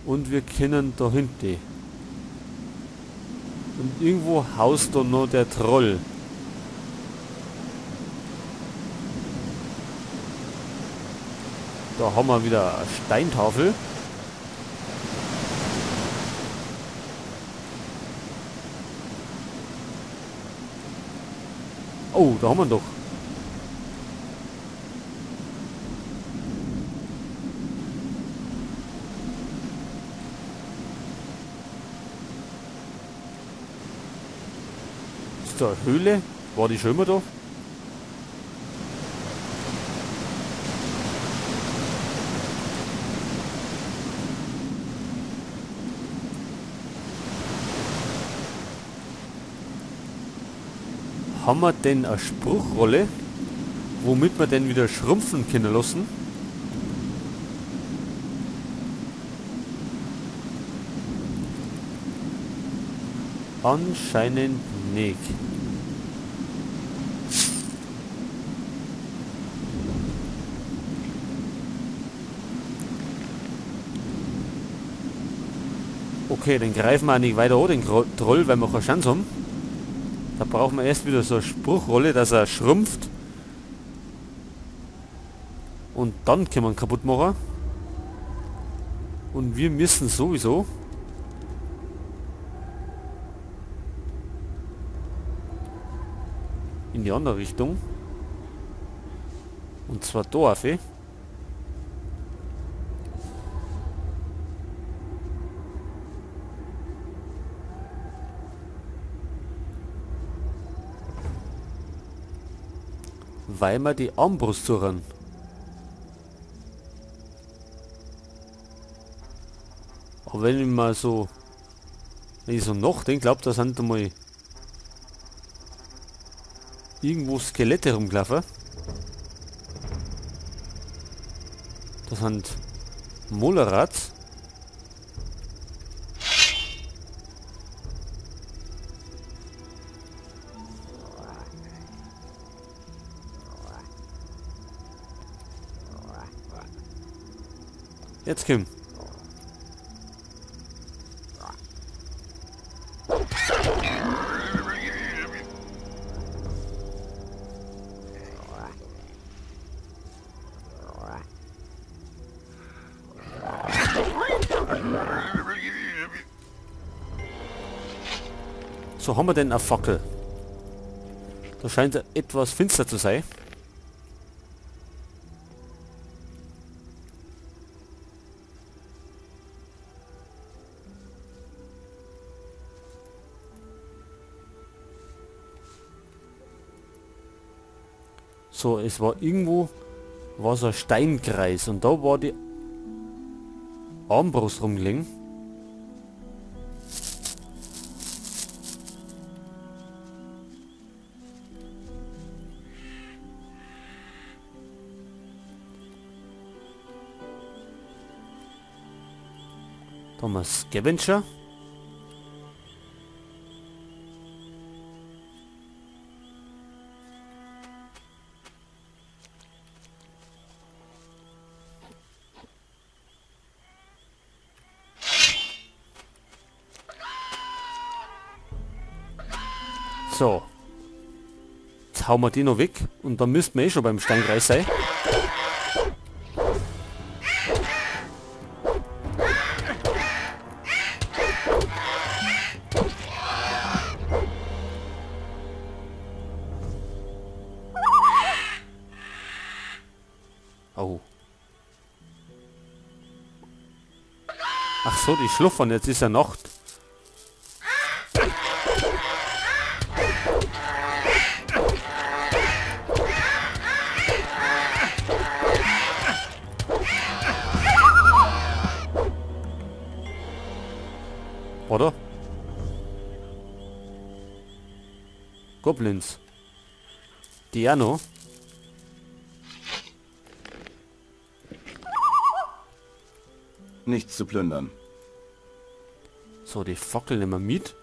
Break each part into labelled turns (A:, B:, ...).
A: Und wir können da hinten. Und irgendwo haust da noch der Troll. Da haben wir wieder eine Steintafel. Oh, da haben wir ihn doch. Ist da eine Höhle? War die schon immer da? Haben wir denn eine Spruchrolle, womit wir denn wieder schrumpfen können lassen? Anscheinend nicht. Okay, dann greifen wir auch nicht weiter an, den Troll, weil wir keine Chance haben. Da brauchen wir erst wieder so eine Spruchrolle, dass er schrumpft. Und dann können wir ihn kaputt machen. Und wir müssen sowieso in die andere Richtung. Und zwar da auf. Weil wir die Armbrust suchen. Aber wenn ich mal so, wenn ich so nachdenke, glaub, da sind mal irgendwo Skelette rumgelaufen. Das sind Molerats. Jetzt komm. So, haben wir denn eine Fackel? Da scheint etwas finster zu sein. So, es war irgendwo, war so ein Steinkreis und da war die Armbrust rumgelegen. Da haben wir Scavenger. So. Jetzt hauen wir die noch weg und dann müssten wir eh schon beim Steinkreis sein. Oh. Ach so, die schluffern, jetzt ist ja Nacht. Oder? Goblins. Diano.
B: Nichts zu plündern.
A: So, die Fackel nehmen wir mit.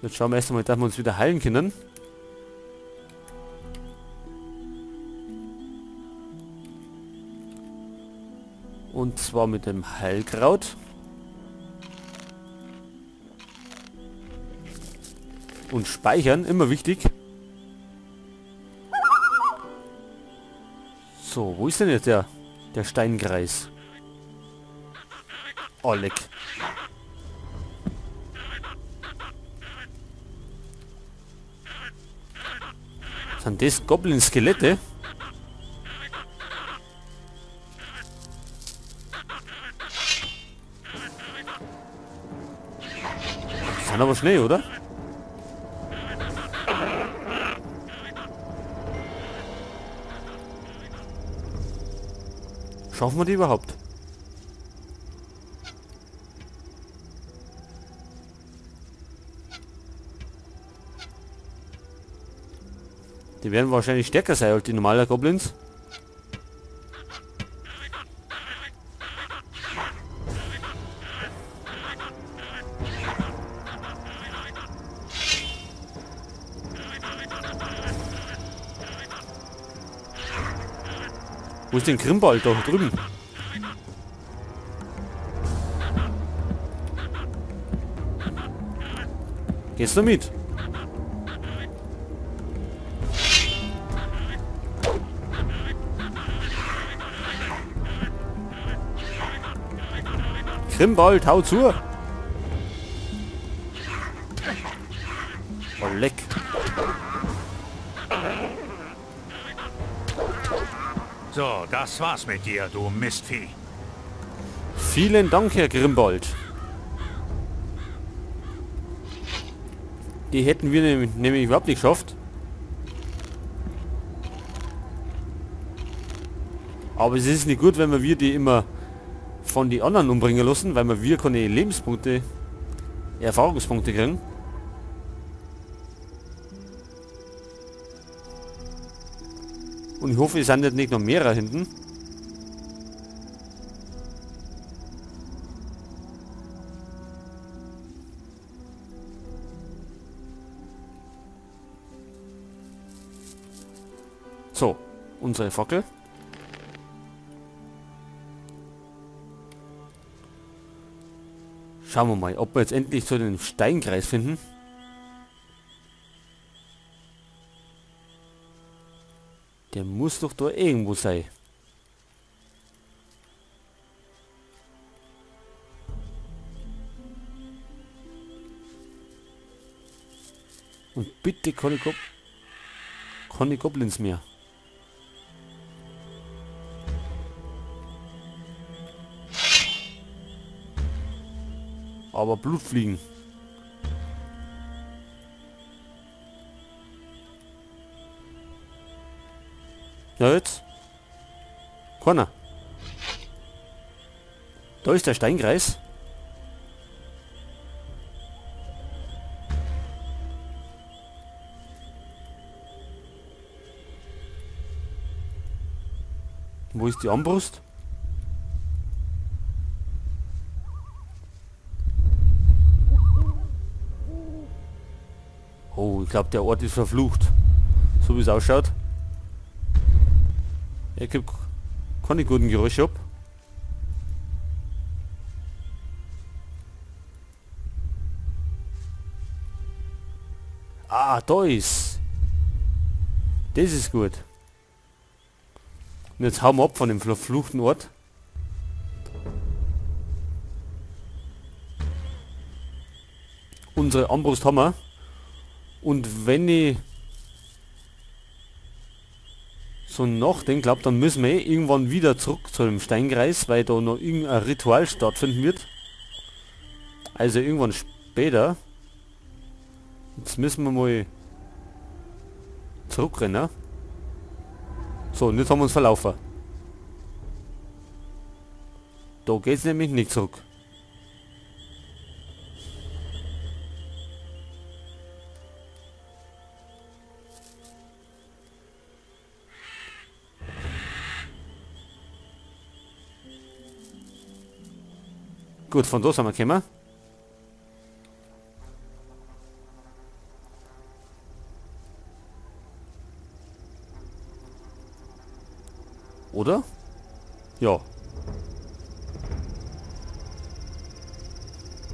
A: Jetzt schauen wir erst einmal, dass wir uns wieder heilen können. Und zwar mit dem Heilkraut. Und speichern, immer wichtig. So, wo ist denn jetzt der Steinkreis? Oh, leck. Sind das Goblin-Skelette? Die sind aber schnell, oder? Schaffen wir die überhaupt? Die werden wahrscheinlich stärker sein als die normalen Goblins. Wo ist denn Grimbald da drüben? Gehst du mit? Grimbald, hau zu! Oh, leck.
B: So, das war's mit dir, du Mistvieh.
A: Vielen Dank, Herr Grimbald. Die hätten wir nämlich überhaupt nicht geschafft. Aber es ist nicht gut, wenn wir die immer von den anderen umbringen lassen, weil wir keine Lebenspunkte, Erfahrungspunkte kriegen. Und ich hoffe, es sind jetzt nicht noch mehrere hinten. So, unsere Fackel. Schauen wir mal, ob wir jetzt endlich zu den Steinkreis finden. Der muss doch da irgendwo sein. Und bitte keine Goblins mehr. Aber Blutfliegen. Ja jetzt. Keiner. Da ist der Steinkreis. Wo ist die Armbrust? Oh, ich glaube, der Ort ist verflucht. So wie es ausschaut. Er gibt keine guten Geräusche ab. Ah, da ist. Das ist gut. Und jetzt hauen wir ab von dem verfluchten Ort. Unsere Armbrust haben wir. Und wenn ich so nachdenke, glaube, dann müssen wir irgendwann wieder zurück zu dem Steinkreis, weil da noch irgendein Ritual stattfinden wird. Also irgendwann später. Jetzt müssen wir mal zurückrennen. So, und jetzt haben wir uns verlaufen. Da geht's nämlich nicht zurück. Gut, von da sind wir gekommen. Oder? Ja.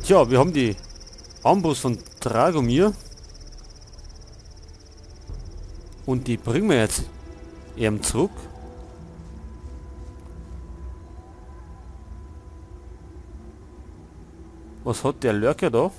A: Tja, wir haben die Armbrust von Dragomir. Und die bringen wir jetzt eben zurück. Was hat der Lurker da?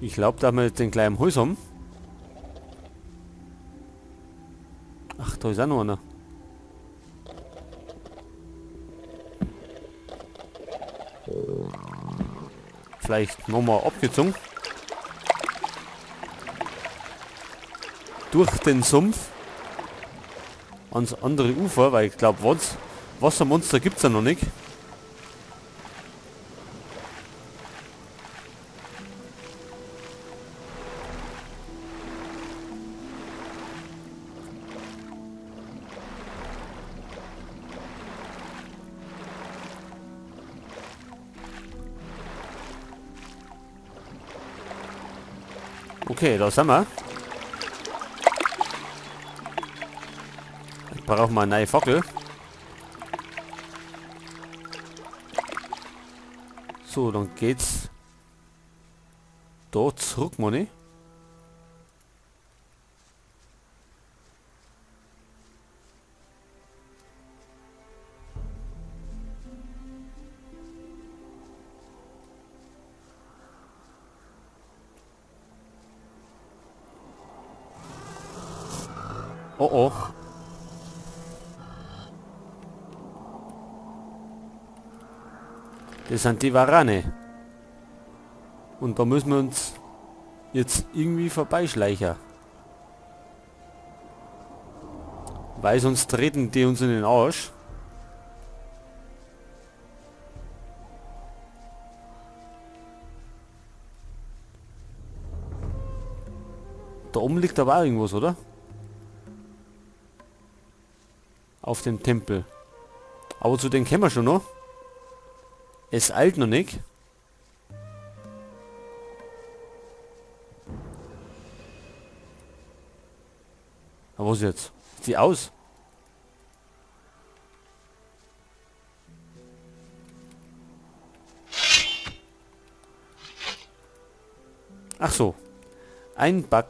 A: Ich glaube, da haben wir jetzt den kleinen Holz haben. Ach, da ist auch noch einer. Vielleicht nochmal abgezogen. Durch den Sumpf. Ans andere Ufer, weil ich glaube, Wassermonster gibt es ja noch nicht. Okay, da sind wir. Ich brauche mal eine neue Fackel. So, dann geht's da zurück, Moni. Oh oh. Das sind die Warane. Und da müssen wir uns jetzt irgendwie vorbeischleichen. Weil sonst treten die uns in den Arsch. Da oben liegt aber auch irgendwas, oder? Auf dem Tempel. Aber zu den kennen wir schon noch. Es eilt noch nicht. Aber was jetzt? Ist die aus? Ach so. Ein Bug